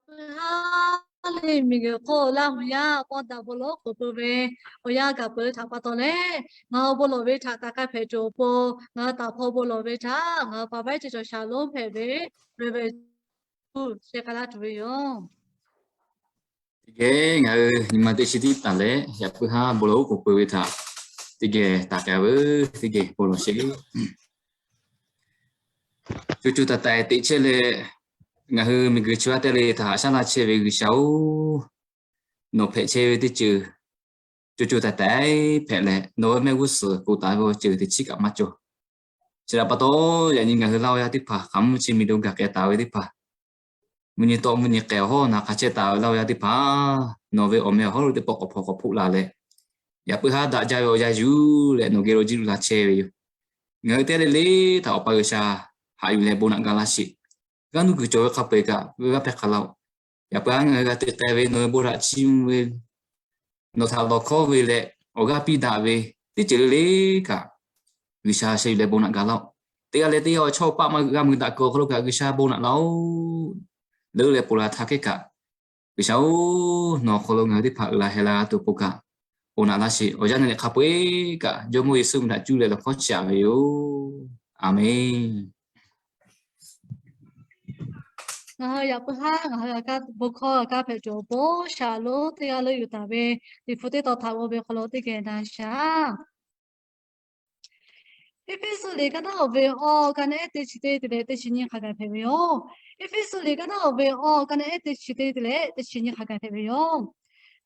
Pui haˉ le miˬguiˬ hk'oˆ Laˇ huˍ yaˇ pawnˇ daꞈ bon lawˬ k'oˍ pui ve awˬ yanˇ gaˬ peuˬ htaꞈ pa taw leh, ngaˬ hui bon lawˬ ve htaꞈ taˍ k'ai hpehꞈ tuˬ awˬ pon, ngaˬ hui taˍ hpaw bon lawˬ ve htaꞈ ngaˬ hui pa vaiˉ ceh cawˬ shaˍ lonˉ hpehꞈ ve Reverend Tuˇ sheh k'ai laˇ tuˬ ve yoˬ. Teˇ geh ngaˬ hui nyi ma teˇ chi tiˉ taˍ leh, yaꞈ puiˉ haˉ bon lawˬ oˉ k'oˍ pui ve htaꞈ teˇ geh taˍ k'ai veuˬ. Teˇ geh bon lawˬ sheˍ. Co co taiˍ taiˍ teꞈ chehˇ leh, ngaˬ hui miˬguiˬ chi vaˇ teˇ le htaꞈ haꞈ shaˉ laˇ chehˇ ve G'uiˬsha-oˬ, nawˬ hpehꞈ chehˇ ve teˇ ceuˬ co co taiˍ taiˍ hpehꞈ leh, nawˬ ve mehˆ g'uˇ suhˍ k'oˍ taˍ ve awˬ ceuˬ teˇ chiˉ kaꞈ maˇ cawˬ. Chi htaꞈ pa taw, yaꞈ nyi ngaˬ hui Laˇ huˍ yaˇ teˇ hpaˍ hk'aˬ mvuhˇ chi miˬ lo gaˬ k'ai taˍ ve teˇ hpaˍ, mvuhˇ nyi tawˆ mvuhˇ nyi k'ai awˬ hawˉ na hk'a chehˇ taˍ ve Laˇ huˍ yaˇ teˇ hpaˍ, nawˬ ve awˬ meh awˬ hawˉ lo teˇ pawˆ k'awꞈ hpawnˬ k'awꞈ hpoˆ la leh, yaꞈ puiˉ haˉ daꞈ jaˇ ve awˬ yanˇ yuˬ leh nawˬ geh lo jiˇ lo la chehˇ ve yoˬ. Ngaˬ hui teˇ g'aˇ le le htaꞈ Awˬ pa G'uiˬsha haꞈ yuˬ leh bon naꞈ ga laˇ sheˍ. G'aˇ nuˇ kuiˬ cawˬ ve hk'a peu-eˬ kaꞈ ve g'aˇ hpehˇ hk'a laˇ-oˬ. Yaꞈ puiˉ haˉ ngaˬ hui g'a te k'ai ve nawˬ ve bon htaꞈ chiˇ mvuh ve, nawˬ htaꞈ lawˬ hkawˉ ve leh awˬ g'aˇ piˇ daꞈ ve teˇ ceuˬ le le kaꞈ, G'uiˬsha sheh yuˬ leh bon naꞈ ga laˇ-oˆ. Teˇ g'aˇ leh teˇ g'aˇ awˬ chawˇ paˆ maˇ g'a mui daꞈ kuiˬ awˬ hk'aw lo kaꞈ G'uiˬsha bon naꞈ laˇ-oˆ. Leuˉ leh ponˬ la htaˇ kehˉ kaꞈ, G'uiˬsha-oˬ, nawˬ awˬ hk'aw lo ngaˬ hui teˇ hpaˍ uiˍ la heh la g'a tuˬ awˬ pon kaꞈ, ponˬ naꞈ laˇ sheˍ. Awˬ yanˇ nehˬ leh hk'a peu-eˬ kaꞈ Jawˇmawˇ Yeˍsuˆ mvuhˇ htaꞈ cuˇ leh lawˬ hkawˉ chiˇ aꞈ ve yoˬ. Aˬmenˍ. Ngaˬ hui yaꞈ puiˉ haˉ ngaˬ hui bon hkawˇ g'a kaˇ hpehꞈ tuˬ awˬ pon, shaˍlonˉ teˇ g'aˇ leuˉ yuˬ taˍ ve Liꞈ hpu teˇ tawn htaꞈ g'aw ve awˬ hk'aw lo teˇ geh na shaˍ. Eˇfeˇsuꞈ liꞈ ka naˉ awˬ ve awˬ ka naˉ ehˉ teˇ chi teˇ te leh teˇ chi nyiˇ hk'a gaˬ hpehꞈ ve yoˬ. Eˇfeˇsuꞈ liꞈ ka naˉ awˬ ve awˬ ka naˉ ehˉ teˇ chi teˇ te leh teˇ chi nyiˇ hk'a gaˬ hpehꞈ ve yoˬ.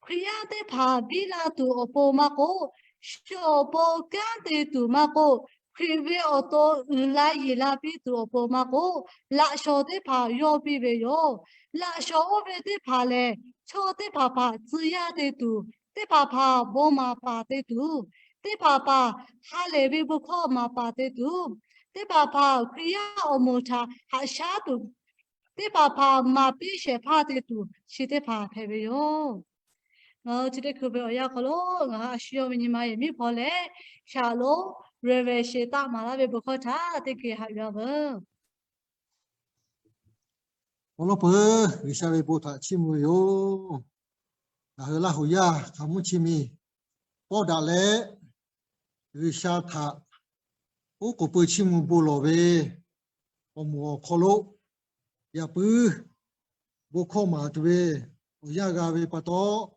Hkriꞈ yaˇ teˇ hpaˍ biˇ la tuˬ awˬ pon maˇ k'oˆ, shu awˬ pon kanˉ te tuˬ maˇ k'oˆ, Hkriꞈ ve awˬ to uiˍ la yeˬ la piˇ tuˬ awˬ pon maˇ k'oˆ, laꞈ shawnˍ teˇ hpaˍ yawˇ piˇ ve yoˬ. Laꞈ shawnˍ oˇ ve teˇ hpaˍ lehˬ, chaw teˇ hpaˍ hpaˍ tcuh yaˇ te tuˬ, teˇ hpaˍ hpaˍ bon maˍ paˍ te tuˬ, teˇ hpaˍ hpaˍ ha lehˬ ve bon hkawˇ maˍ paˍ te tuˬ, teˇ hpaˍ hpaˍ Hkriꞈ yaˇ awˬ moˍ htaꞈ haꞈ shaˉ tuˬ, teˇ hpaˍ hpaˍ maˍ piˇ shehˍ hpaˇ te tuˬ, chi teˇ hpaˍ hpehꞈ ve yoˬ. Ngaˬ hui chi teˇ hkui ve awˬ yanˇ hk'aw lo ngaˬ hui a shu yawˇ ve nyi ma yehˬ miˉ hpaw leh, shaˍlonˉ Reverend Sheˍ taˆ maˍ laˇ ve bon hkawˇ htaꞈ teˇ geh haꞈ yuˬ-a veuˬ. Awˬ lawn peuˬ, G'uiˬsha ve bon htaꞈ chiˇ mvuh ve yoˬ. Ngaˬ hui Laˇ huˍ yaˇ hk'aˬ mvuhˇ chi miˬ pawˆ daꞈ leh, G'uiˬsha htaꞈ oˉ k'oˍ pui chiˇ mvuh bon lawˬ ve awˬ moˍ awˬ hk'aw lo, yaꞈ puiˉ bon hkawˇ maˍ tuˬ ve awˬ yanˇ g'a ve pa taw,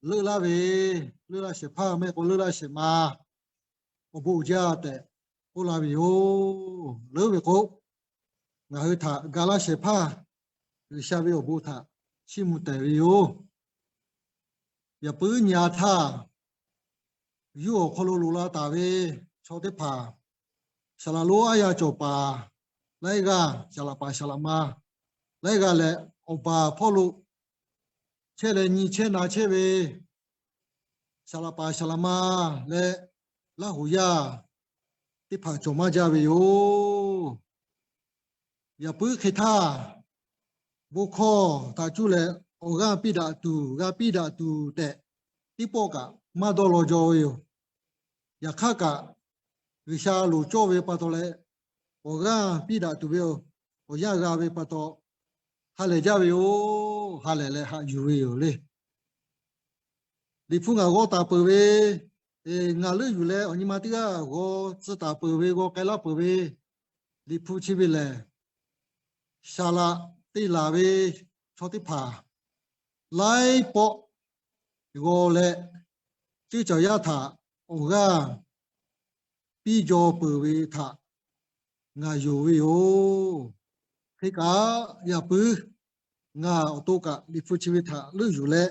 leuˆ laˇ ve, leuˆ laˇ shehˍ hpaˇ mehˆ k'o leuˆ laˇ shehˍ ma awˬ bon uiˍ jaˇ tehꞈ k'oˆ la ve yoˬ. Leuˉ ve k'o, ngaˬ hui htaꞈ ga laˇ shehˍ hpaˇ G'uiˬsha ve awˬ bon htaꞈ chiˇ mvuh tehˬ ve yoˬ. Yaꞈ puiˉ nyi-a htaˇ, yawˇ awˬ hk'aw lo loꞈ la taˍ ve chaw teˇ hpaˍ, saˍ laꞈ lonˉ aˉ yanˇ cawˬ paˍ laiˉ g'aˇ, saˍ laꞈ paˍ saˍ laꞈ ma laiˉ g'aˇ leh, awˬ baˬ hpawˇ lo chehˇ leh nyi chehˇ na chehˇ ve saˍ laꞈ paˍ saˍ laꞈ ma leh Laˇ huˍ yaˇ teˇ hpaˍ cawˬ maˇ jaˇ ve yoˬ. Yaꞈ puiˉ hk'e htaˇ, bon hkawˇ htaꞈ cuˇ leh awˬ g'aˇ piˇ daꞈ tuˬ, g'a piˇ daꞈ tuˬ tehꞈ, teˇ pawˆ kaꞈ maˇ dawˇ law jaw ve yoˬ. Yaꞈ hk'aˇ kaꞈ, G'uiˬsha loˍ cawˇ ve pa taw leh, awˬ g'aˇ piˇ daꞈ tuˬ ve awˬ yanˇ g'a ve pa taw, ha lehˬ jaˇ ve yoˬ. Ha lehˬ leh haꞈ yuˬ ve yoˬ le. Liꞈ hpu ngaˬ g'aw taˍ peuˬ ve, ngaˬ leuˆ yuˬ leh awˬ nyi ma teˇ g'aˇ g'aw tcuh taˍ peuˬ ve, g'aw k'ai laˇ peuˬ ve Liꞈ hpu chi ve lehˬ, saˍ laꞈ te laˬ ve chaw teˇ hpaˍ laiˉ pawˆ g'aw leh, ceuˇ caˬ yaˇ htaꞈ awˬ g'aˇ piˇ jaw peuˬ ve htaꞈ ngaˬ yonˍ ve yoˬ. Hk'e kaꞈ, yaꞈ puiˉ ngaˬ awˬ to kaꞈ Liꞈ hpu chi ve htaꞈ leuˆ yuˬ leh,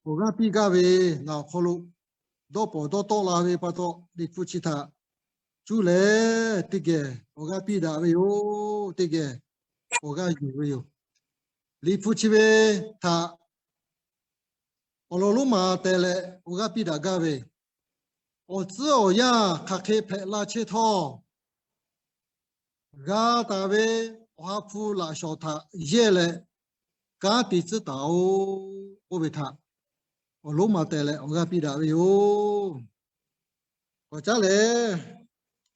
awˬ g'aˇ piˇ gaˇ ve ngaˬ awˬ hk'aw lo dawˇ pawˍ dawˇ tawˆ la ve pa taw, Liꞈ hpu chi htaꞈ cuˇ leh teˇ geh awˬ g'aˇ piˇ daꞈ ve yoˬ. Teˇ geh awˬ g'aˇ yonˍ ve yoˬ. Liꞈ hpu chi ve htaꞈ awˬ lawn lonˉ ma teh leh awˬ g'aˇ piˇ daꞈ gaˇ ve, awˬ tcuhˉ awˬ yanˇ hk'aˬ hk'e hpehꞈ la chehˇ htawˇ, g'a taˍ ve awˬ ha hpu laꞈ shawˍ htaꞈ yehˇ leh kanˉ te tcuhˉ taˍ-oꞈ k'oˆ ve htaꞈ awˬ lonˉ ma teh leh awˬ g'aˇ piˇ daꞈ ve yoˬ. K'awꞈ caˉ leh,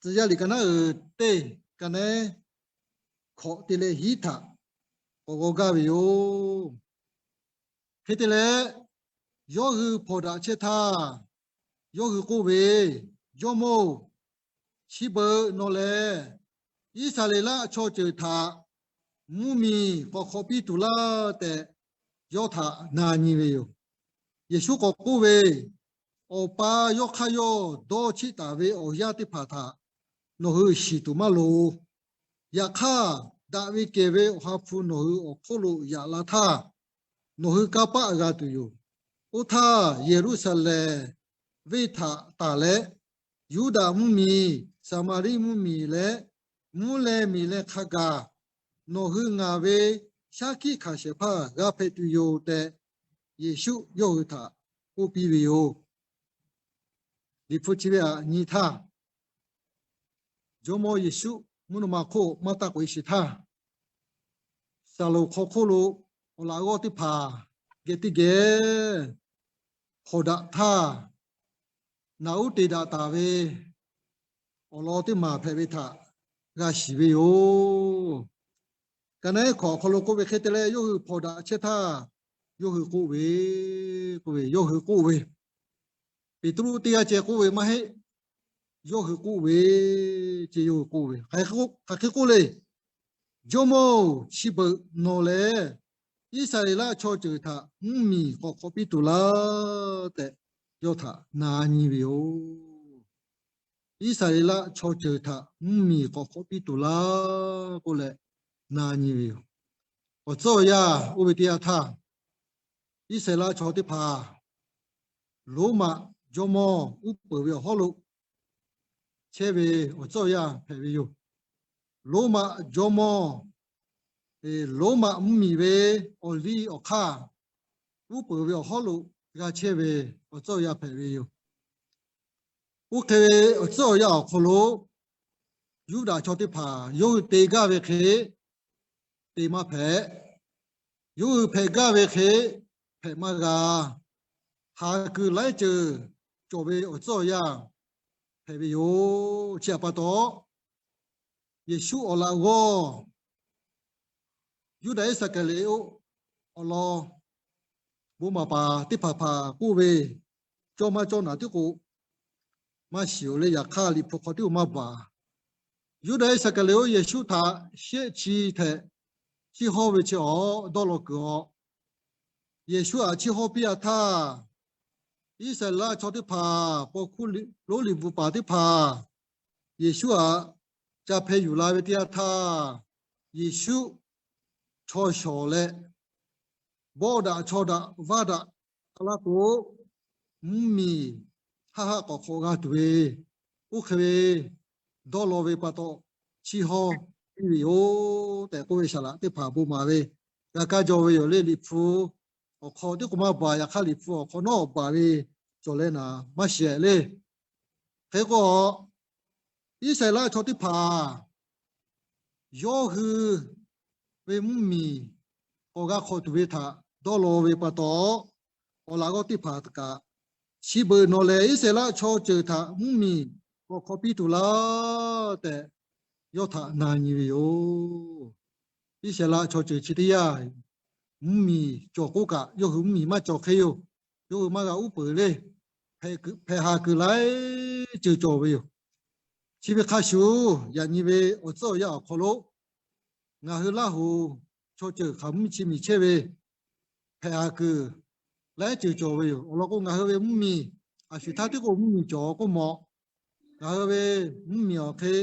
Tcuh yaˇ liꞈ ka naˉ uiˍ teˇ ka naˉ hkawꞈ te leh hiˉ htaꞈ k'awꞈ g'aw gaˇ ve yoˬ. Hk'e te leh, yawˇ hui hpawnˬ daꞈ chehˇ htaˇ, yawˇ hui k'oˆ ve, Jawˇmawˇ-oˬ, chi beuꞈ nawˬ lehˬ Iˉsaˍreˍlaˆ chaw ceuˬ htaꞈ mvuhˇmiˬ k'awꞈ hk'awꞈ piˇ tuˬ laˇ tehꞈ, yawˇ htaꞈ na nyi ve yoˬ. Yeˍsuˆ k'awꞈ k'oˆ ve, Awˬ pa yawˇ hk'aˇ yawˇ dawˇ chiˆ taˍ ve awˬ yanˇ teˇ hpaˍ htaꞈ nawˬ hui shiˍ tuˬ maˇ loˍ. Yaꞈ hk'aˇ, daꞈ ve kehˬ ve Awˬ ha hpu nawˬ hui awˬ hk'oˆ lo yaꞈ la htaˇ, nawˬ hui kanˇ paˆ g'a tuˬ yoˬ. Oˇ htaˇ, Yeˍruˆsaˍlehnˍ venˇ htaꞈ tanˬ leh, Yuˇdaꞈ mvuhˇmiˬ, Saˍmaˍriˆ mvuhˇmiˬ leh mvuhˇ leh miˬ leh hk'a gaˬ, nawˬ hui ngaˬ ve shaˉ hkiˆ hkanˍ shehˍ hpaˇ g'a hpehꞈ tuˬ yoˬ tehꞈ, Yeˍsuˆ yawˇ hui htaꞈ k'oˆ piˇ ve yoˬ. Liꞈ hpu chi ve aꞈ nyi htaˇ, Jawˇmawˇ Yeˍsuˆ mvuhˇ naw ma hk'oˆ maˇ taˆ k'oꞈ-e sheˍ htaˇ, Saˍlonˍ hk'aw hk'oˆ lo awˬ laꞈ g'awˇ teˇ hpaˍ geh teˇ geh hpawnˬ daꞈ htaˇ, naꞈ uˉ te daꞈ taˍ ve awˬ lawn teˇ maˬ hpehꞈ ve htaꞈ g'a shiˍ ve yoˬ. Ka naˉ hkawꞈ awˬ hk'aw lo k'oˆ ve hk'e te leh, yawˇ hui hpawnˬ daꞈ chehˇ htaˇ, yawˇ hui k'oˆ ve, k'oˆ ve, yawˇ hui k'oˆ ve, Peˍtruˆ teˇ g'aˇ ceh k'oˆ ve maˇ heˆ. Yawˇ hui k'oˆ ve, ce yawˇ hui k'oˆ ve, hk'aˬ hk'e k'oˆ le, Jawˇmawˇ-oˬ, chi beuꞈ nawˬ lehˬ Iˉsaˍreˍlaˆ chaw ceuˬ htaꞈ mvuhˇmiˬ k'awꞈ hk'awꞈ piˇ tuˬ laˇ tehꞈ, yawˇ htaꞈ na nyi ve yoˬ. Iˉsaˍreˍlaˆ chaw ceuˬ htaꞈ mvuhˇmiˬ k'awꞈ hk'awꞈ piˇ tuˬ laˇ k'oˆ leh na nyi ve yoˬ. Awˬ tcuhˉ awˬ yanˇ oˇ ve teˇ yanˇ htaˇ, Iˉsaˍreˍlaˆ chaw teˇ hpaˍ Roˉmaꞈ jawˇmawˇ uˉ peunˍ ve awˬ hawˉ lo chehˇ ve awˬ tcuhˉ awˬ yanˇ hpehꞈ ve yoˬ. Roˉmaꞈ jawˇmawˇ, Roˉmaꞈ mvuhˇmiˬ ve awˬ liˇ awˬ hk'aˇ uˉ peunˍ ve awˬ hawˉ lo g'a chehˇ ve awˬ tcuhˉ awˬ yanˇ hpehꞈ ve yoˬ. Oˇ hk'e ve awˬ tcuhˉ awˬ yanˇ awˬ hk'aw lo Yuˇdaꞈ chaw teˇ hpaˍ yawˇ hui te gaˇ ve hk'e te maˇ hpehꞈ. Yawˇ hui hpehꞈ gaˇ ve hk'e hpehꞈ maˇ g'a. Haˍ kuiˬ laiˉ ceuˬ cawˬ ve awˬ tcuhˉ awˬ yanˇ hpehꞈ ve yoˬ. Chi htaꞈ pa taw, Yeˍsuˆ awˬ laꞈ g'awˇ Yuˇdaꞈ Iˉsaˍkaˍriˍoˆ awˬ lawn bon maˍ paˍ teˇ hpaˍ hpaˍ k'oˆ ve, cawˇ maˇ cawˇ naˍ tiˉ k'o maˇ shiˍ-oˬ le. Yaꞈ hk'aˇ, Liꞈ hpu hk'aw tiˉ k'o maˇ baˬ. Yuˇdaꞈ Iˉsaˍkaˍriˍoˆ Yeˍsuˆ htaꞈ shehˆ chi htehꞈ chiˇ hawˇ ve chi awˬ dawˇ law kuiˬ-aw. Yeˍsuˆ htaꞈ chiˇ hawˇ piˇ-a htaˇ, Iˉsaˍreˍlaˆ chaw teˇ hpaˍ paw hkuˇ lonˉ liꞈ bvuhꞈ paˍ teˇ hpaˍ Yeˍsuˆ htaꞈ ca hpeh yuˬ la ve teˇ yanˇ htaˇ, Yeˍsuˆ chaw shawˍ leh, bawˆ daꞈ chaw daꞈ vaˇ daꞈ a laˇ k'o, mvuhˇmiˬ haˆ haˆ k'awꞈ hk'awꞈ g'a tuˬ ve, oˇ hk'e ve dawˇ law ve pa taw, chiˇ hawˇ piˇ ve yoˬ tehꞈ k'oˆ ve saˍ laꞈ teˇ hpaˍ bon maˍ ve g'a kaˇ jaw ve yoˬ le. Liꞈ hpu awˬ hk'aw tiˉ k'o maˇ baˬ. Yaꞈ hk'aˇ, Liꞈ hpu awˬ hk'aw nawˉ baˬ ve cawˬ leh naˍ maˇ shiˍ le. Hk'e k'o, Iˉsaˍreˍlaˆ chaw teˇ hpaˍ yawˇ hui ve mvuhˇmiˬ k'awꞈ g'a hk'awꞈ tuˬ ve htaꞈ dawˇ law ve pa taw, awˬ laꞈ g'awˇ teˇ hpaˍ kaꞈ, chi beuꞈ nawˬ lehˬ Iˉsaˍreˍlaˆ chaw ceuˬ htaꞈ mvuhˇmiˬ k'awꞈ hk'awꞈ piˇ tuˬ laˇ tehꞈ, yawˇ htaꞈ na nyi ve yoˬ. Iˉsaˍreˍlaˆ chaw ceuˬ chi teˇ yanˇ mvuhˇmiˬ cawˬ k'oˆ kaꞈ, yawˇ hui mvuhˇmiˬ maˇ cawˬ hk'e yoˬ. Yawˇ hui maˇ g'a uˉ peunˍ le. Hpehꞈ haˍ kuiˬ laiˉ ceuˬ cawˬ ve yoˬ. Chi ve hk'a shuˍ, yaꞈ nyi ve awˬ tcuhˉ awˬ yanˇ awˬ hk'aw lo ngaˬ hui Laˇ hoꞈ chaw ceuˬ hk'aˬ mvuhˇ chi miˬ chehˇ ve hpehꞈ haˍ kuiˬ laiˉ ceuˬ cawˬ ve yoˬ. Awˬ lawn k'o, ngaˬ hui ve mvuhˇmiˬ a shuˍ htaˇ tiˉ k'o mvuhˇmiˬ cawˬ k'oˆ mawˬ. Ngaˬ hui ve mvuhˇmiˬ awˬ hk'e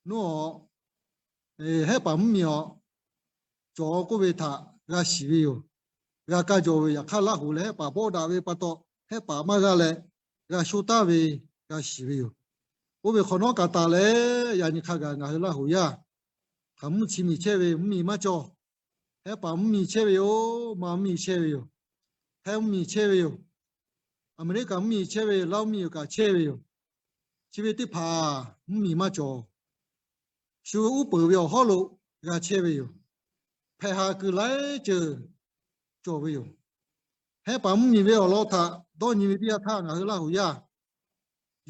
nuˇ awˬ, hehˉ paˍ mvuhˇmiˬ awˬ cawˬ k'oˆ ve htaꞈ g'a shiˍ ve yoˬ. G'a kaˇ jaw ve. Yaꞈ hk'aˇ, Laˇ hoꞈ lehˬ hehˉ paˍ bawˆ daꞈ ve pa taw, hehˉ paˍ maˇ g'aˇ leh g'a sho taˍ ve g'a shiˍ ve yoˬ. Oˇ ve hk'awꞈ nawˉ kaꞈ taˍ leh, yaꞈ nyi hk'a gaˬ ngaˬ hui Laˇ hoꞈ yaˇ hk'aˬ mvuhˇ chi miˬ chehˇ ve mvuhˇmiˬ maˇ cawˬ. Hehˉ paˍ mvuhˇmiˬ chehˇ ve yoˬ. Ma mvuhˇmiˬ chehˇ ve yoˬ. Hehˉ mvuhˇmiˬ chehˇ ve yoˬ. Aˍmeˍriˆkaˍ mvuhˇmiˬ chehˇ ve yoˬ. Laˇ mvuhˇmiˬ kaꞈ chehˇ ve yoˬ. Chi ve teˇ hpaˍ mvuhˇmiˬ maˇ cawˬ. Shu uˉ peunˍ ve awˬ hawˉ lo g'a chehˇ ve yoˬ. Hpehꞈ haˍ kuiˬ laiˉ ceuˬ cawˬ ve yoˬ. Hehˉ paˍ mvuhˇmiˬ ve awˬ lawn htaꞈ dawˇ nyi ve teˇ yanˇ htaˇ, ngaˬ hui Laˇ hoꞈ yaˇ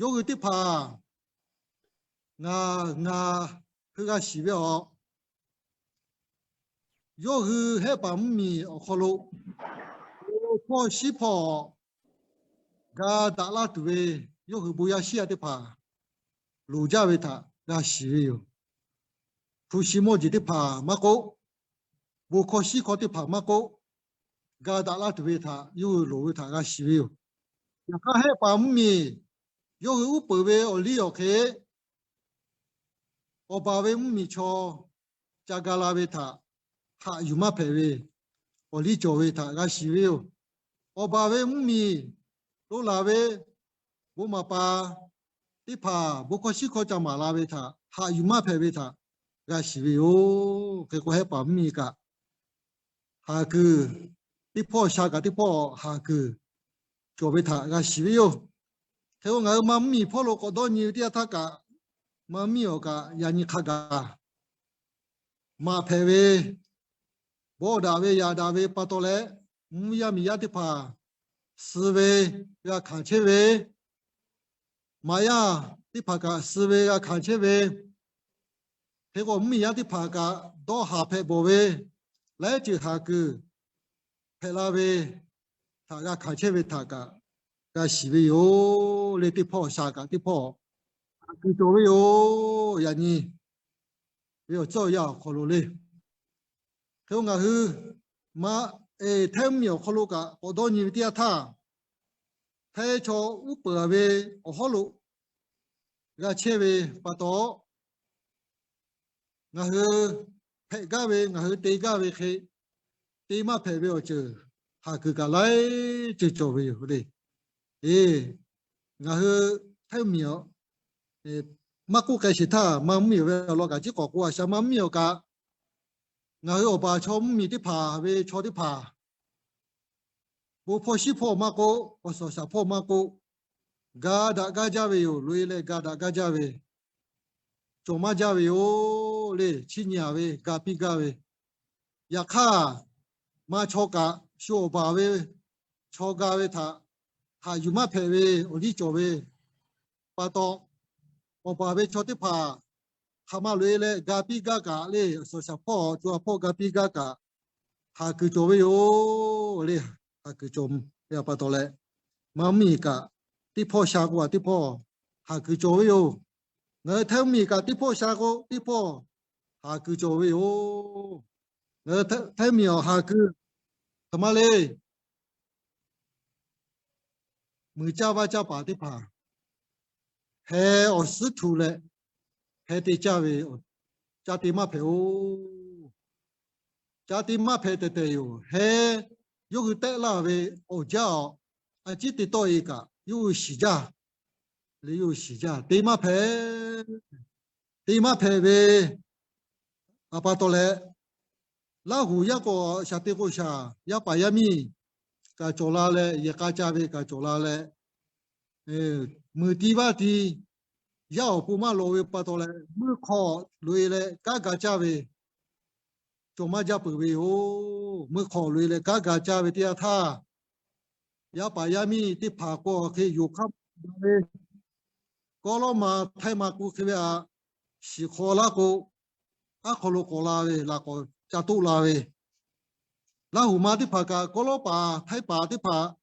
yawˇ hui teˇ hpaˍ ngaˬ, ngaˬ hui g'a shiˍ ve awˬ yawˇ hui hehˆ paˍ mvuhˇmiˬ awˬ hk'aw lo, bon hpawˇ shiˉ hpawˇ ga daꞈ laˇ tuˬ ve, yawˇ hui bon yaˇ shiˉ yaˇ teˇ hpaˍ loˍ jaˇ ve htaꞈ g'a shiˍ ve yoˬ. Hpu shi mawˇ jeˬ teˇ hpaˍ maˇ k'oˆ, bon hkawˇ shiˉ hkawˇ teˇ hpaˍ maˇ k'oˆ, ga daꞈ laˇ tuˬ ve htaꞈ yawˇ hui loˍ ve htaꞈ g'a shiˍ ve yoˬ. Yaꞈ hk'aˇ, hehˆ paˍ mvuhˇmiˬ yawˇ hui uˉ peunˍ ve awˬ liˇ awˬ hk'e, awˬ baˬ ve mvuhˇmiˬ chaw ca ga la ve htaꞈ haꞈ yuˬ maˇ hpehꞈ ve awˬ liˇ cawˬ ve htaꞈ g'a shiˍ ve yoˬ. Awˬ baˬ ve mvuhˇmiˬ lo laˬ ve bon maˍ paˍ teˇ hpaˍ bon hkawˇ shiˉ hkawˇ ca maˍ la ve htaꞈ haꞈ yuˬ maˇ hpehꞈ ve htaꞈ g'a shiˍ ve yoˬ. Hk'e k'o, hehˆ paˍ mvuhˇmiˬ kaꞈ haˍ kuiˬ, teˇ hpawˇ sha kaꞈ teˇ hpawˇ haˍ kuiˬ cawˬ ve htaꞈ g'a shiˍ ve yoˬ. Hk'e k'o, ngaˬ hui ma mvuhˇmiˬ hpawˇ lo k'awꞈ dawˇ nyi ve teˇ yanˇ htaˇ kaꞈ, ma mvuhˇmiˬ awˬ kaꞈ yaꞈ nyi hk'a gaˬ maˍ hpehꞈ ve, bawˆ daꞈ ve yaꞈ daꞈ ve pa taw leh, mvuhˇ yaˇ miˬ yaˇ teˇ hpaˍ suh ve g'a hkanˍ chehˇ ve, maꞈ yaˇ teˇ hpaˍ kaꞈ suh ve g'a hkanˍ chehˇ ve, hk'e k'o, mvuhˇmiˬ yaˇ teˇ hpaˍ kaꞈ dawˇ haˍ hpehꞈ bawˬ ve, laiˉ ceuˬ haˍ kuiˬ hpehꞈ la ve htaꞈ g'a hkanˍ chehˇ ve htaꞈ kaꞈ g'a shiˍ ve yoˬ le. Teˇ hpawˇ sha kaꞈ teˇ hpawˇ haˍ kuiˬ cawˬ ve yoˬ. Yaꞈ nyi ve awˬ ceuˬ awˬ yanˇ awˬ hk'aw lo le. Hk'e k'o, ngaˬ hui ma, e, Htaiˇ mvuhˇmiˬ awˬ hk'aw lo kaꞈ k'awꞈ dawˇ nyi ve teˇ yanˇ htaˇ, Htaiˇ chaw uˉ peunˍ ve awˬ hawˉ lo g'a chehˇ ve pa taw, ngaˬ hui hpehꞈ gaˇ ve, ngaˬ hui te gaˇ ve hk'e te maˇ hpehꞈ ve awˬ ceuˬ haˍ kuiˬ kaꞈ laiˉ ceuˬ cawˬ ve yoˬ le. E, ngaˬ hui Htaiˇ mvuhˇmiˬ maˇ k'oˆ k'ai sheˍ htaˇ, ma mvuhˇmiˬ ve awˬ lawn kaꞈ ciˉ k'awꞈ k'o, a shaꞈ ma mvuhˇmiˬ awˬ kaꞈ ngaˬ hui awˬ baˬ chaw mvuhˇmiˬ teˇ hpaˍ ve chaw teˇ hpaˍ bon hpawˇ shiˉ hpawˇ maˇ k'oˆ, awˬ suhˍ shaˍ hpawˇ maˇ k'oˆ, ga daꞈ gaˇ jaˇ ve yoˬ. Loꞈ-e leh ga daꞈ gaˇ jaˇ ve, cawˬ maˇ jaˇ ve yoˬ le. Chiˇ nyi-a ve, ga piˇ gaˇ ve. Yaꞈ hk'aˇ, ma chaw kaꞈ shu awˬ baˬ ve chaw ga ve htaꞈ haꞈ yuˬ maˇ hpehꞈ ve awˬ liˇ cawˬ ve pa taw, awˬ baˬ ve chaw teˇ hpaˍ hk'aˬ ma loꞈ-e leh ga piˇ gaˇ kaꞈ le, awˬ suhˍ shaˍ hpawˇ co-a hpawˇ ga piˇ gaˇ kaꞈ haˍ kuiˬ cawˬ ve yoˬ le. Haˍ kuiˬ cawˬ ve pa taw leh, ma mvuhˇmiˬ kaꞈ teˇ hpawˇ sha k'o a teˇ hpawˇ haˍ kuiˬ cawˬ ve yoˬ. Ngaˬ hui Htaiˇ mvuhˇmiˬ kaꞈ teˇ hpawˇ sha k'o teˇ hpawˇ haˍ kuiˬ cawˬ ve yoˬ. Ngaˬ hui Htaiˇ mvuhˇmiˬ awˬ haˍ kuiˬ hk'aˬ ma le. Muiˬ caˇ vaˇ caˇ paˍ teˇ hpaˍ heh awˬ suhˉ htu leh heh te caˇ ve, caˇ te maˇ hpehꞈ-oˬ. Caˇ te maˇ hpehꞈ tehˬ tehˬ yoˬ. Heh yawˇ hui tehˆ laˇ ve awˬ jaˇ-oˬ, a ciˉ te tawˆ-e kaꞈ yawˇ hui shiˍ jaˇ le, yawˇ hui shiˍ jaˇ, te maˇ hpehꞈ. Te maˇ hpehꞈ ve a pa taw leh, Laˇ huˍ yaˇ k'o shaˍ te k'o shaˍ, yaˇ paˍ yaˇ miˇ kaꞈ cawˬ la leh, yehˬ k'a ca ve kaꞈ cawˬ la leh, muiˬ ti vaˇ ti yaˇ awˬ pon maˇ loꞈ ve pa taw leh, meuˇ hk'aw loꞈ-e leh kanˉ ga caˇ ve cawˬ maˇ jaˇ peuˬ ve yoˬ. Meuˇ hk'aw loꞈ-e leh kanˉ ga caˇ ve teˇ yanˇ htaˇ, yaˇ paˍ yaˇ miˇ teˇ hpaˍ k'o hk'e yoˬ hk'aˇ ve, kawˇ lawˉ ma htaiˇ ma k'o hk'e ve a, shiˍ hk'aw laˇ k'o, aˉ hk'aw lo k'awꞈ la ve, laꞈ k'awꞈ ca toˆ la ve, Laˇ huˍ ma teˇ hpaˍ kaꞈ kawˇ lawˉ paˍ htaiˇ paˍ teˇ hpaˍ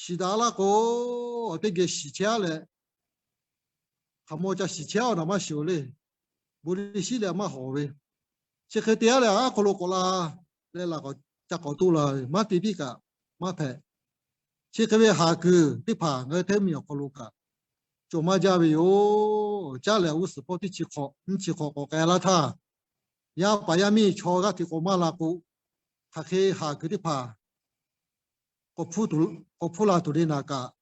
shiˍ daꞈ laˇ k'o, teˇ geh shiˍ chehˇ-aˉ leh, hk'aˬ mawˇ ca shiˍ chehˇ-aˉ-oˬ, naˍ maˇ shiˍ-oˬ le. Bon liˇ shiˉ leh maˇ hawˍ ve, chi hk'e te-aˉ leh aˉ hk'aw lo k'awꞈ la leh, laꞈ k'awꞈ ca k'awꞈ toˆ la ve, maˇ te piˇ kaꞈ maˇ hpehꞈ. Chi hk'e ve haˍ kuiˬ teˇ hpaˍ ngaˬ hui Htaiˇ mvuhˇmiˬ awˬ hk'aw lo kaꞈ cawˬ maˇ jaˇ ve yoˬ. Caˉ lehˬ, g'uˇ suhˍ hpawˇ teˇ chi hk'awꞈ nyiˇ chi hk'awꞈ k'awꞈ k'ai laˇ htaˇ, yaˇ paˍ yaˇ miˇ chaw g'aˇ hteꞈ k'awꞈ maˇ la k'o, hk'aˬ hk'e haˍ kuiˬ teˇ hpaˍ k'awꞈ hpfuhˇ la tuˬ le naˍ kaꞈ,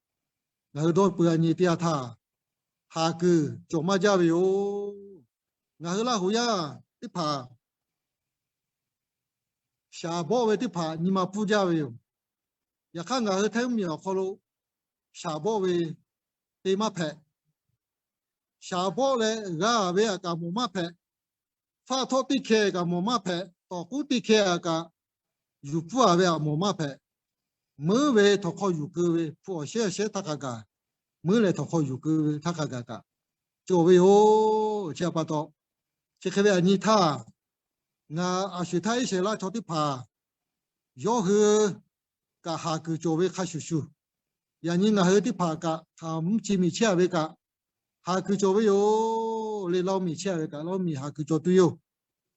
ngaˬ hui dawˇ peu-a nyi teˇ yanˇ htaˇ, haˍ kuiˬ cawˬ maˇ jaˇ ve yoˬ. Ngaˬ hui Laˇ huˍ yaˇ teˇ hpaˍ shaˍ bawˆ ve teˇ hpaˍ nyi ma pfuhˇ jaˇ ve yoˬ. Yaꞈ hk'aˇ, ngaˬ hui Htaiˇ mvuhˇmiˬ awˬ hk'aw lo shaˍ bawˆ ve te maˇ hpehꞈ. Shaˍ bawˆ leh g'a ve a kaꞈ mawˬ maˇ hpehꞈ. Faˆ htawˆ teˇ hkeh kaꞈ mawˬ maˇ hpehꞈ. Tawˍ k'uˉ teˇ hkeh a kaꞈ yuˬ pfuhˇ-a ve a mawˬ maˇ hpehꞈ. Meuˉ ve htawnˍ hk'aw yuˬ keu ve hpu awˬ shehˉ awˬ shehˉ htaˇ hk'a gaˬ, meuˉ leh htawnˍ hk'aw yuˬ keu ve htaˇ hk'a gaˬ kaꞈ cawˬ ve yoˬ. Chi pa taw, chi hk'e ve a nyi htaˇ, Ngaˬ a shuˍ htaˇ Iˉsaˍreˍlaˆ chaw teˇ hpaˍ yawˇ hui kaꞈ haˍ kuiˬ cawˬ ve hk'a shuˍ shuˍ, yaꞈ nyi ngaˬ hui teˇ hpaˍ kaꞈ hk'aˬ mvuhˇ chi miˬ chehˇ a ve kaꞈ, haˍ kuiˬ cawˬ ve yoˬ le. Laˇ oˇ miˬ chehˇ a ve kaꞈ, Laˇ oˇ miˬ haˍ kuiˬ cawˬ tuˬ yoˬ.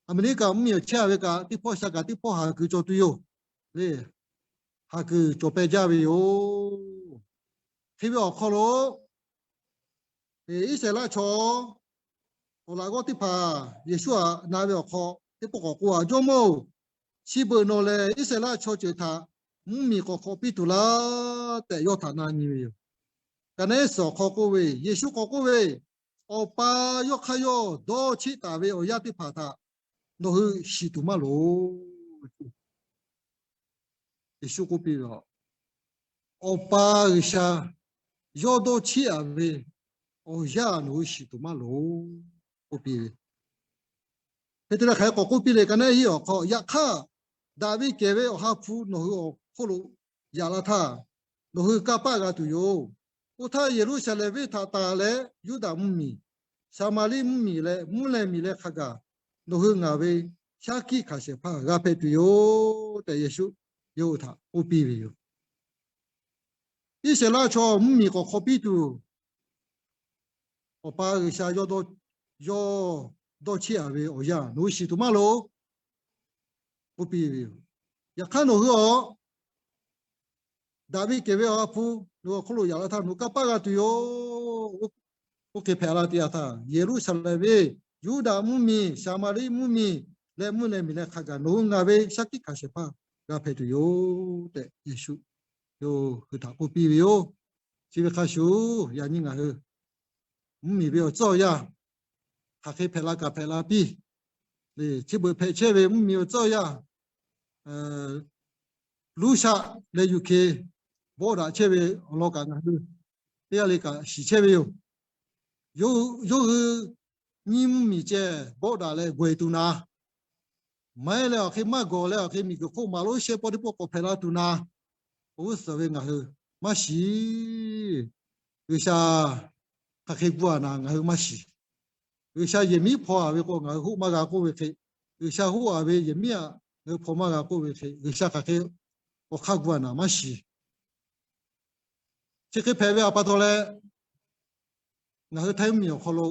Aˍmeˍriˆkaꞈ mvuhˇ miˬ chehˇ a ve kaꞈ, teˇ hpawˇ sha kaꞈ teˇ hpawˇ haˍ kuiˬ cawˬ tuˬ yoˬ le. Haˍ kuiˬ cawˬ peh jaˇ ve yoˬ. Hk'e ve awˬ hk'aw lo, Iˉsaˍreˍlaˆ chaw awˬ laꞈ g'awˇ teˇ hpaˍ Yeˍsuˆ htaꞈ na ve awˬ hk'aw, teˇ pawˆ k'awꞈ k'oˆ a, Jawˇmawˇ-oˬ, chi beuꞈ nawˬ lehˬ Iˉsaˍreˍlaˆ chaw ceuˬ htaꞈ mvuhˇ miˬ k'awꞈ hk'awꞈ piˇ tuˬ laˇ tehꞈ yawˇ htaꞈ na nyi ve yoˬ. Ka naˉ suhˍ awˬ hk'aw k'oˆ ve, Yeˍsuˆ k'awꞈ k'oˆ ve, Awˬ pa yawˇ hk'aˇ yawˇ dawˇ cheˆ taˍ ve awˬ yanˇ teˇ hpaˍ htaꞈ nawˬ hui shiˍ tuˬ maˇ loˍ. Yeˍsuˆ k'oˆ piˇ ve, Awˬ pa G'uiˬsha yawˇ dawˇ cheˆ a ve awˬ yanˇ nawˬ hui shiˍ tuˬ maˇ loˍ k'oˆ piˇ ve. Hk'e te leh hk'aˬ hk'e k'awꞈ k'oˆ piˇ le, ka naˉ hiˆ awˬ hk'aw, Yaꞈ hk'aˇ, Daˍviˆ kehˬ ve Awˬ ha hpu nawˬ hui awˬ hk'oˆ lo yaꞈ la htaˇ, nawˬ hui kanˇ paˆ g'a tuˬ yoˬ. Oˇ htaˇ Yeˍruˆsaˍlehnˍ venˇ htaꞈ tanˬ leh Yuˇdaꞈ mvuhˇmiˬ, Saˍmaˍriˆ mvuhˇmiˬ leh mvuhˇ leh miˬ leh hk'a gaˬ nawˬ hui ngaˬ ve shaˉ hkiˆ hkanˍ shehˍ hpaˇ g'a hpehꞈ tuˬ yoˬ tehꞈ Yeˍsuˆ yawˇ hui htaꞈ k'oˆ piˇ ve yoˬ. Iˉsaˍreˍlaˆ chaw mvuhˇmiˬ k'awꞈ hk'awꞈ piˇ tuˬ, Awˬ pa G'uiˬsha yawˇ dawˇ cheˆ a ve awˬ yanˇ nawˬ hui shiˍ tuˬ maˇ loˍ k'oˆ piˇ ve yoˬ. Yaꞈ hk'aˇ nawˬ hui a Daˍviˆ kehˬ ve Awˬ ha hpu nawˬ hui awˬ hk'oˆ lo yaꞈ la htaˇ nawˬ hui kanˇ paˆ g'a tuˬ yoˬ. Oˇ hk'e hpehꞈ la teˇ yanˇ htaˇ, Yeˍruˆsaˍlehnˍ venˇ, Yuˇdaꞈ mvuhˇmiˬ, Saˍmaˍriˆ mvuhˇmiˬ leh mvuhˇ leh miˬ leh hk'a gaˬ nawˬ hui ngaˬ ve shaˉ hkiˆ hkanˍ shehˍ hpaˇ g'a hpehꞈ tuˬ yoˬ tehꞈ Yeˍsuˆ yawˇ hui htaꞈ k'oˆ piˇ ve yoˬ. Chi ve hk'a shuˍ, yaꞈ nyi ngaˬ hui mvuhˇmiˬ ve awˬ tcuhˉ awˬ yanˇ hk'aˬ hk'e hpehꞈ la kaꞈ hpehꞈ la piˇ. Chi beuꞈ hpehꞈ chehˇ ve mvuhˇmiˬ awˬ tcuhˉ awˬ yanˇ, Russia leh Ukraine bawˆ daꞈ chehˇ ve awˬ lawn kaꞈ ngaˬ hui teˇ g'aˇ le kaꞈ shiˍ chehˇ ve yoˬ. Yawˇ hui nyiˇ mvuhˇmiˬ ceh bawˆ daꞈ leh gawˬ e tuˬ naˍ, maˇ heˆ leh awˬ hk'e maˇ gawˬ leh awˬ hk'e miˬguiˬ hk'oˆ maˍ lonˉ shehˇ pawˆ teˇ pawˆ k'awꞈ hpehꞈ la tuˬ naˍ, awˬ g'uˇ suhˍ ve ngaˬ hui maˇ shiˍ. G'uiˬsha hk'aˬ hk'e gu a naˍ ngaˬ hui maˇ shiˍ. G'uiˬsha yehˬ miˉ hpaw a ve k'o ngaˬ hui hoˆ maˇ g'a k'oˆ ve hk'e, G'uiˬsha hoˆ a ve yehˬ miˉ aꞈ ngaˬ hui hpaw maˇ g'a k'oˆ ve hk'e, G'uiˬsha hk'aˬ hk'e awˬ hk'aˇ gu a naˍ maˇ shiˍ. Chi hk'e hpehꞈ ve a pa taw leh, ngaˬ hui Htaiˇ mvuhˇmiˬ awˬ hk'aw lo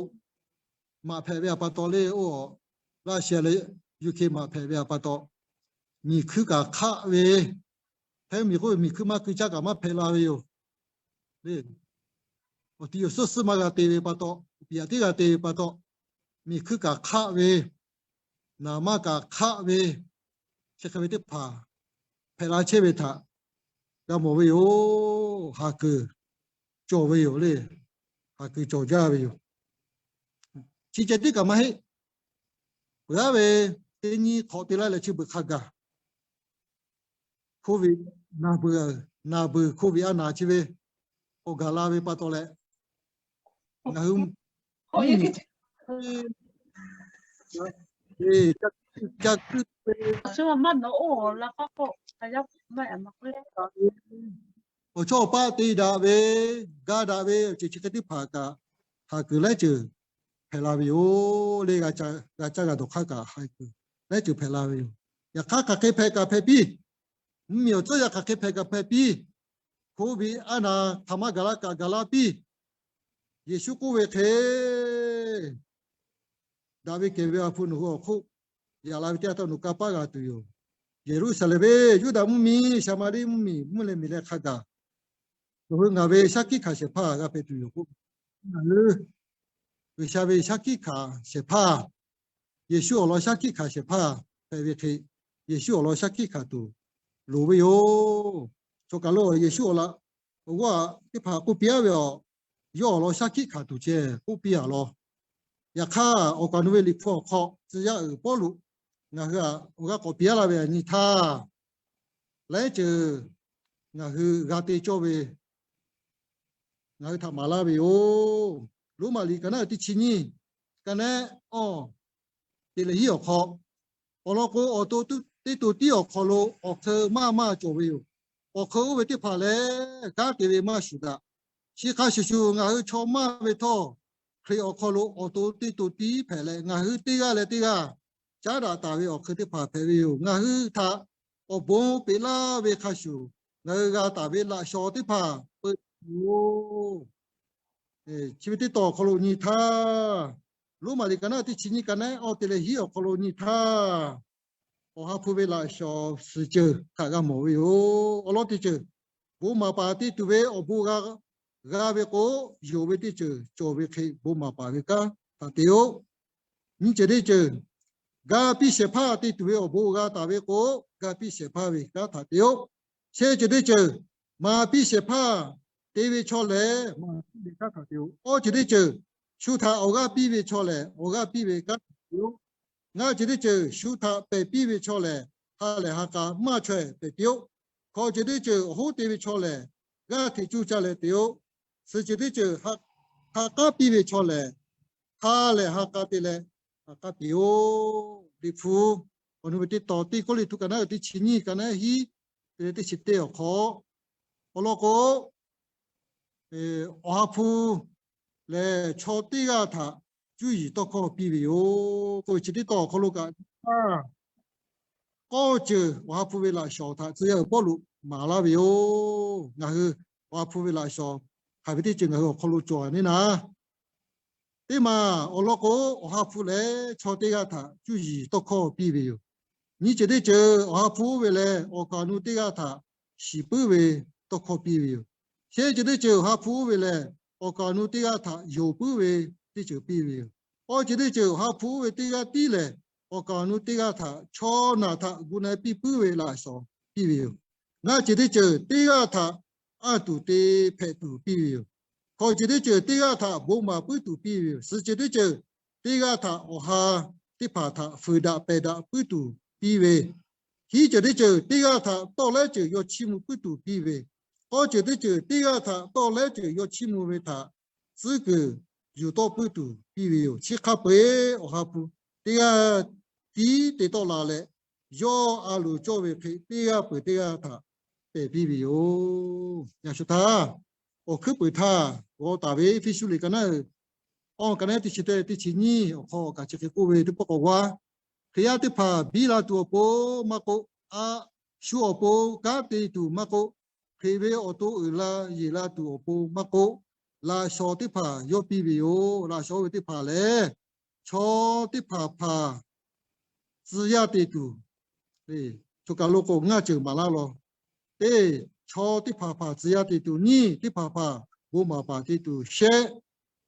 maꞈ hpehꞈ ve a pa taw le, oˇ Russia leh Ukraine maꞈ hpehꞈ ve a pa taw, miˬ hkuiˇ kaꞈ hk'aˆ ve, Htaiˇ mvuhˇmiˬ k'oˆ ve miˬ hkuiˇ maˇ hkui caˇ kaꞈ maˇ hpehꞈ la ve yoˬ. Awˬ ti awˬ suhˉ suhˉ maˇ g'a te ve pa taw, awˬ piˍ yaꞈ tiˉ g'a te ve pa taw, miˬ hkuiˇ kaꞈ hk'aˆ ve, naˍ manˇ kaꞈ hk'aˆ ve, chi hk'e ve teˇ hpaˍ hpehꞈ la chehˇ ve htaꞈ g'a mawˬ ve yoˬ. Haˍ kuiˬ cawˬ ve yoˬ le. Haˍ kuiˬ cawˬ jaˇ ve yoˬ. Chi ceh tiˉ kaꞈ maˇ heˆ. Peuˬ aˉ ve teˇ nyi hk'awꞈ te laˇ leh chi beuꞈ hk'a gaˬ, COVID, naˬ beuˬ, naˬ beuˬ COVID a naˍ chi ve k'awꞈ gaˬ la ve pa taw leh, ngaˬ hui ca kuiˇ ve awˬ chawˇ awˬ paˆ te daꞈ ve, ga daꞈ ve awˬ ceuˬ chi hk'e teˇ hpaˍ kaꞈ haˍ kuiˬ laiˉ ceuˬ hpehꞈ la ve yoˬ le. G'a caˇ g'a dawˬ hk'aˇ kaꞈ haˍ kuiˬ laiˉ ceuˬ hpehꞈ la ve yoˬ. Yaꞈ hk'aˇ hk'aˬ hk'e hpehꞈ kaꞈ hpehꞈ piˇ, mvuhˇmiˬ awˬ tcuhˉ yaˇ hk'aˬ hk'e hpehꞈ kaꞈ hpehꞈ piˇ, COVID a naˍ hk'aˬ ma gaˬ la kaꞈ gaˬ la piˇ. Yeˍsuˆ k'oˆ ve hk'e, Daˍviˆ kehˬ ve Awˬ ha hpu nawˬ hui awˬ hk'oˆ yaꞈ la ve teˇ yanˇ htaˇ nawˬ hui kanˇ paˆ g'a tuˬ yoˬ. Yeˍruˆsaˍlehnˍ venˇ, Yuˇdaꞈ mvuhˇmiˬ, Saˍmaˍriˆ mvuhˇmiˬ, mvuhˇ leh miˬ leh hk'a gaˬ nawˬ hui ngaˬ ve shaˉ hkiˆ hkanˍ shehˍ hpaˇ g'a hpehꞈ tuˬ yoˬ k'o, ngaˬ hui G'uiˬsha ve shaˉ hkiˆ hkanˍ shehˍ hpaˇ, Yeˍsuˆ awˬ lawn shaˉ hkiˆ hkanˍ shehˍ hpaˇ hpehꞈ ve hk'e, Yeˍsuˆ awˬ lawn shaˉ hkiˆ hkanˍ tuˬ loˍ ve yoˬ. Chaw kaˬ lo Yeˍsuˆ awˬ lawn awˬ g'aˇ teˇ hpaˍ k'oˆ piˇ aˉ ve awˬ, yawˇ awˬ lawn shaˉ hkiˆ hkanˍ tuˬ ceh k'oˆ piˇ a law. Yaꞈ hk'aˇ, awˬ kaˍ awˬ nu ve liꞈ hpu awˬ hk'aw tcuh yaˇ uiˍ Pawˇluꞈ ngaˬ hui awˬ g'aˇ k'awꞈ piˇ aˉ laˇ ve a nyi htaˇ, laiˉ ceuˬ ngaˬ hui g'a te cawˇ ve ngaˬ hui htaꞈ maˍ laˇ ve yoˬ. Roˉmaꞈ liꞈ ka naˉ teˇ chi nyiˇ, ka naˉ awˇ, teꞈ leh hiˉ awˬ hk'aw, awˬ lawn k'o, awˬ to teˇ to tiˉ awˬ hk'aw lo awˬ hk'eun maˇ maˇ cawˬ ve yoˬ. Awˬ hk'eun oˇ ve teˇ hpaˍ lehˬ, kanˉ te ve maˇ shuˍ daꞈ. Chi hk'a shuˍ shuˍ, ngaˬ hui chaw maˇ ve htawˇ, Hkriꞈ awˬ hk'aw lo awˬ to teˇ to tiˉ hpehꞈ leh, ngaˬ hui teˇ g'aˇ leh teˇ g'aˇ caˉ daꞈ taˍ ve awˬ hk'eun teˇ hpaˍ hpehꞈ ve yoˬ. Ngaˬ hui htaꞈ awˬ bon peꞈ laˇ ve hk'a shuˍ, ngaˬ hui g'a taˍ ve laꞈ shawnˍ teˇ hpaˍ peu yoˬ. Chi ve teˇ tawn awˬ hk'aw lo nyi htaˇ, Roˉmaꞈ liꞈ ka naˉ teˇ chi nyiˇ ka naˉ awˇ te leh hiˉ awˬ hk'aw lo nyi htaˇ, Awˬ ha hpu ve laꞈ shawnˍ suhˍ ceuˬ htaꞈ g'a mawˬ ve yoˬ. Awˬ lawn teˇ ceuˬ, bon maˍ paˍ te tuˬ ve awˬ bon g'a, g'a ve k'o, yonˍ ve teˇ ceuˬ cawˬ ve hk'e bon maˍ paˍ ve kanˉ htaꞈ te-o. Nyiˇ ceuˬ teˇ ceuˬ, ga piˇ shehˍ hpaˇ te tuˬ ve awˬ bon g'a taˍ ve k'o, ga piˇ shehˍ hpaˇ ve kanˉ htaꞈ te-o. Shehˆ ceuˬ teˇ ceuˬ, maˍ piˇ shehˍ hpaˇ te ve chaw lehˬ, maˍ piˇ ve kanˉ htaꞈ te-o. Awˇ ceuˬ teˇ ceuˬ, shu htaꞈ awˬ g'aˇ piˇ ve chaw lehˬ, awˬ g'aˇ piˇ ve kanˉ htaꞈ te-o. Ngaˇ ceuˬ teˇ ceuˬ, shu htaꞈ pehˬ piˇ ve chaw lehˬ, ha lehˬ ha k'a maˇ chaweh pehˬ piˇ-oˆ. Hkawꞈ ceuˬ teˇ ceuˬ, awˬ hoˉ te ve chaw lehˬ, g'aˇ hteꞈ cuˇ caˇ leh te-o. Suhˍ ceuˬ teˇ ceuˬ, ha k'aˉ piˇ ve chaw lehˬ, ha lehˬ ha k'a te leh ha k'aˉ piˇ-oˆ. Liꞈ hpu awˬ nu ve teˇ tawn, teˇ kawˇ liꞈ htu ka naˉ uiˍ teˇ chi nyiˇ ka naˉ hiˉ te leh teˇ chi teˇ awˬ hk'aw, awˬ lawn k'o, Awˬ ha hpu lehˬ, chaw teˇ g'aˇ htaꞈ cuˇ yiˍ tawˇ hkawˇ piˇ ve yoˬ k'oˆ ve chi teˇ tawn awˬ hk'aw lo kaꞈ, k'awˇ ceuˬ Awˬ ha hpu ve laꞈ shawnˍ htaꞈ tcuh yaˇ uiˍ Pawˇluꞈ maˍ laˇ ve yoˬ. Ngaˬ hui Awˬ ha hpu ve laꞈ shawnˍ hk'aˬ ve teˇ ceuˬ ngaˬ hui awˬ hk'aw lo cawˬ neˇ naˍ, teˇ maˬ awˬ lawn k'o, Awˬ ha hpu lehˬ chaw teˇ g'aˇ htaꞈ cuˇ yiˍ tawˇ hkawˇ piˇ ve yoˬ. Nyiˇ ceuˬ teˇ ceuˬ, Awˬ ha hpu oˇ ve lehˬ, awˬ kaˍ awˬ nu teˇ g'aˇ htaꞈ shiˍ puiˉ ve tawˇ hkawˇ piˇ ve yoˬ. Shehˆ ceuˬ teˇ ceuˬ, Awˬ ha hpu oˇ ve lehˬ, awˬ kaˍ awˬ nu teˇ g'aˇ htaꞈ yonˍ puiˉ ve teˇ ceuˬ piˇ ve yoˬ. Awˇ ceuˬ teˇ ceuˬ, Awˬ ha hpu oˇ ve teˇ g'aˇ tiˉ lehˬ, awˬ kaˍ awˬ nu teˇ g'aˇ htaꞈ chaw naˬ htaꞈ gu na piˇ puiˉ ve laꞈ shawnˍ piˇ ve yoˬ. Ngaˇ ceuˬ teˇ ceuˬ, teˇ g'aˇ htaꞈ anˇ tuˬ te hpehꞈ tuˬ piˇ ve yoˬ. Hkawꞈ ceuˬ teˇ ceuˬ, teˇ g'aˇ htaꞈ bon maˍ puiˉ tuˬ piˇ ve yoˬ. Suhˍ ceuˬ teˇ ceuˬ, teˇ g'aˇ htaꞈ awˬ ha teˇ hpaˍ htaꞈ fuiˍ daꞈ pehˬ daꞈ puiˉ tuˬ piˇ ve, hiˉ ceuˬ teˇ ceuˬ, teˇ g'aˇ htaꞈ tawˇ lehˉ ceuˬ yaw chiˇ mvuh puiˉ tuˬ piˇ ve, k'awˇ ceuˬ teˇ ceuˬ, teˇ g'aˇ htaꞈ tawˇ lehˉ ceuˬ yaw chiˇ mvuh ve htaꞈ tcuhˉ kuiˬ yuˬ tawˆ puiˉ tuˬ piˇ ve yoˬ. Chi hk'a peu-eˬ Awˬ ha hpu teˇ g'aˇ tiˉ te tawˆ la leh, yawˇ a loˍ cawˇ ve hk'e teˇ g'aˇ peuˬ teˇ g'aˇ htaꞈ pehˬ piˇ ve yoˬ. Yaꞈ shu htaˇ, awˬ hkuiˉ puiˍ htaˇ g'aw taˍ ve Eˇfeˇsuꞈ liꞈ ka naˉ uiˍ awˇ ka naˉ teˇ chi teˇ, teˇ chi nyiˇ awˬ hk'aw kaꞈ chi hk'e k'oˆ ve teˇ pawˆ k'awꞈ g'aˇ, Hkriꞈ yaˇ teˇ hpaˍ biˇ la tuˬ awˬ pon maˇ k'oˆ, a shu awˬ pon kanˉ te tuˬ maˇ k'oˆ, Hkriꞈ ve awˬ to uiˍ la yeˬ la tuˬ awˬ pon maˇ k'oˆ, laꞈ shawnˍ teˇ hpaˍ yawˇ piˇ ve yoˬ. Laꞈ shawnˍ oˇ ve teˇ hpaˍ lehˬ, chaw teˇ hpaˍ hpaˍ tcuh yaˇ te tuˬ, choˬ kaˬ lo k'o ngaˇ ceuˬ maˍ laˇ law. Teˇ, chaw teˇ hpaˍ hpaˍ tcuh yaˇ te tuˬ. Nyiˇ, teˇ hpaˍ hpaˍ bon maˍ paˍ te tuˬ. Shehˆ,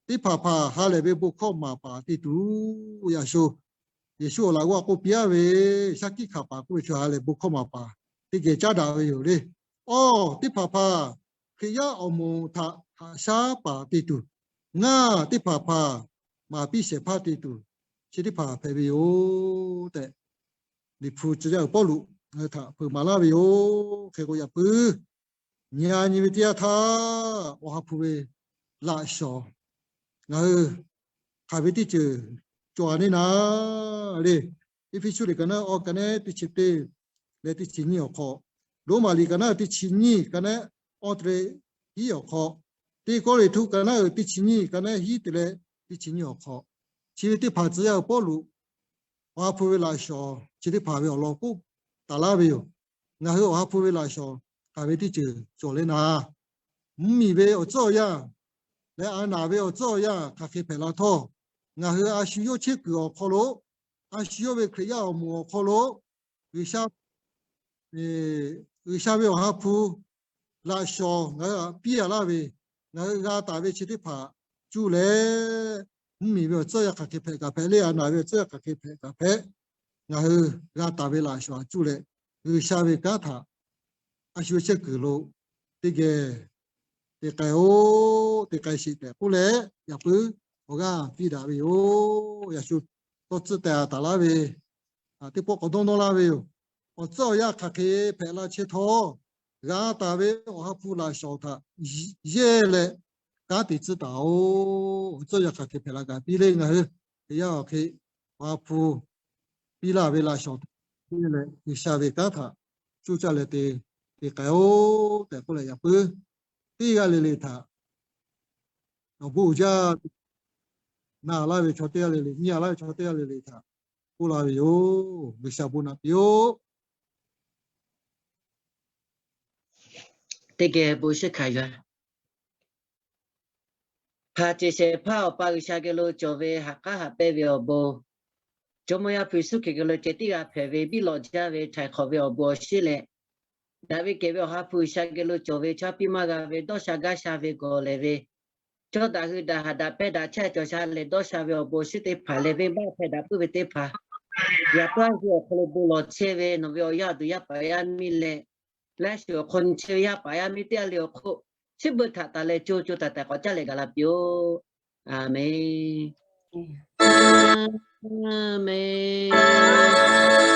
teˇ hpaˍ hpaˍ ha lehˬ ve bon hkawˇ maˍ paˍ te tuˬ. Yaꞈ shu, Yeˍsuˆ awˬ laꞈ g'awˇ k'oˆ piˇ-aˉ ve, shaˉ hkiˆ hkanˍ paˍ k'oˆ ve chaw ha lehˬ bon hkawˇ maˍ paˍ teˇ geh caˉ daꞈ ve yoˬ le. Awˇ, teˇ hpaˍ hpaˍ Hkriꞈ yaˇ awˬ moˍ htaꞈ haꞈ shaˉ paˍ te tuˬ. Ngaˇ, teˇ hpaˍ hpaˍ maˍ piˇ shehˍ hpaˇ te tuˬ, chi teˇ hpaˍ hpehꞈ ve yoˬ tehꞈ, Liꞈ hpu tcuh yaˇ uiˍ Pawˇluꞈ ngaˬ hui htaꞈ hpeuꞈ maˍ laˇ ve yoˬ. Hk'e k'o yaꞈ puiˉ nyi-a nyi ve teˇ yanˇ htaˇ, Awˬ ha hpu ve laꞈ shawnˍ ngaˬ hui hk'aˬ ve teˇ ceuˬ cawˬ-a neˇ naˍ le. Eˇfeˇsuꞈ liꞈ ka naˉ awˇ ka naˉ teˇ chi teˇ leh teˇ chi nyiˇ awˬ hk'aw, Roˉmaꞈ liꞈ ka naˉ teˇ chi nyiˇ ka naˉ awˇ te leh hiˉ awˬ hk'aw, teˇ kawˇ liꞈ htu ka naˉ uiˍ teˇ chi nyiˇ ka naˉ hiˉ te leh teˇ chi nyiˇ awˬ hk'aw, chi ve teˇ hpaˍ tcuh yaˇ uiˍ Pawˇluꞈ Awˬ ha hpu ve laꞈ shawnˍ chi teˇ hpaˍ ve awˬ lawn k'oˆ taˍ laˇ ve yoˬ. Ngaˬ hui Awˬ ha hpu ve laꞈ shawnˍ hk'aˬ ve teˇ ceuˬ cawˬ le naˍ, mvuhˇmiˬ ve awˬ tcuhˉ awˬ yanˇ leh a naˍ ve awˬ tcuhˉ awˬ yanˇ hk'aˬ hk'e hpehꞈ la htawˇ, ngaˬ hui a shu yawˇ chehˇ kuiˬ awˬ hk'aw lo, a shu yawˇ ve Hkriꞈ yaˇ awˬ moˍ awˬ hk'aw lo G'uiˬsha, G'uiˬsha ve Awˬ ha hpu laꞈ shawnˍ ngaˬ hui htaꞈ piˇ-a laˇ ve, ngaˬ hui g'a taˍ ve chi teˇ hpaˍ cuˇ leh, mvuhˇmiˬ ve awˬ tcuhˉ yanˇ hk'aˬ hk'e hpehꞈ kaꞈ hpehꞈ, le a naˍ ve awˬ tcuhˉ yanˇ hk'aˬ hk'e hpehꞈ kaꞈ hpehꞈ, ngaˬ hui g'a taˍ ve laꞈ shawnˍ htaꞈ cuˇ leh, G'uiˬsha ve kanˉ htaꞈ a shu chehˇ kuiˬ lo teˇ geh te k'ai-o, te k'ai sheˍ tehꞈ k'oˆ leh, yaꞈ puiˉ awˬ g'aˇ piˇ daꞈ ve yoˬ. Yaꞈ shu tawˇ tcuhˉ teh-a taˍ laˇ ve teˇ pawˆ k'awꞈ dawˇ nawˇ laˇ ve yoˬ. Awˬ tcuhˉ awˬ yanˇ hk'aˬ hk'e hpehꞈ la chehˇ htawˇ, g'a taˍ ve Awˬ ha hpu laꞈ shawnˍ htaꞈ yehˇ leh kanˉ te tcuhˉ taˍ-oˬ. Awˬ tcuhˉ yanˇ hk'aˬ hk'e hpehꞈ la kaꞈ piˇ le, ngaˬ hui Hkriꞈ yaˇ awˬ hk'e Awˬ ha hpu piˇ laˇ ve laꞈ shawnˍ htaꞈ piˇ leh, G'uiˬsha ve kanˉ htaꞈ cuˇ caˇ leh te, te k'ai-o tehꞈ k'oˆ leh, yaꞈ puiˉ teˇ g'aˇ le le htaꞈ awˬ bon uiˍ jaˇ naˍ laˇ ve chaw teˇ g'aˇ le le, nyi-a laˇ ve chaw teˇ g'aˇ le le htaꞈ k'oˆ laˇ ve yoˬ. G'uiˬsha bon naꞈ piˇ-oˆ. Teˇ geh bon shiˍ hkanˍ yuˬ-a. Haꞈ ceˬ shehˍ hpaˇ Awˬ pa G'uiˬsha geh lo cawˬ ve haꞈ k'aˉ haꞈ pehnˇ ve awˬ bon, Jawˇmawˇ Yaˇ hpu Yeˍsuˆ Hkriꞈ geh lo ceh tiˉ g'a hpehꞈ ve biˇ lawꞈ jaˇ ve htaiˍ hk'awꞈ ve awˬ bon awˬ shiˉ leh, daꞈ ve kehˬ ve Awˬ ha hpu G'uiˬsha geh lo cawˬ ve chaw piˇ maˇ g'a ve dawˇ sha gaˇ sha ve gawˬ lehˬ ve, cawˇ daꞈ hui daꞈ haꞈ daꞈ pehnˇ daꞈ chehˇ cawˬ sha lehˬ dawˇ sha ve awˬ bon awˬ shiˉ teˇ hpaˍ lehˬ, venˇbaˆ hpehˇ daꞈ puiˉ ve teˇ hpaˍ, yaꞈ puiˉ a ve awˬ hk'aw lo bon lawˬ chehˇ ve nawˬ ve awˬ yaˇ awˬ duˬ yaˇ paˍ yaˇ miˇ leh, laiˉ shuˍ awˬ hk'aw nyi chehˇ ve yaˇ paˍ yaˇ miˇ teˇ g'aˇ le awˬ hk'oˆ, chi beuꞈ htaꞈ taˍ leh co co taiˍ taiˍ k'awꞈ caˉ leh gaˬ la piˇ-oˆ. Aˍmenˍ. Aˍmenˍ.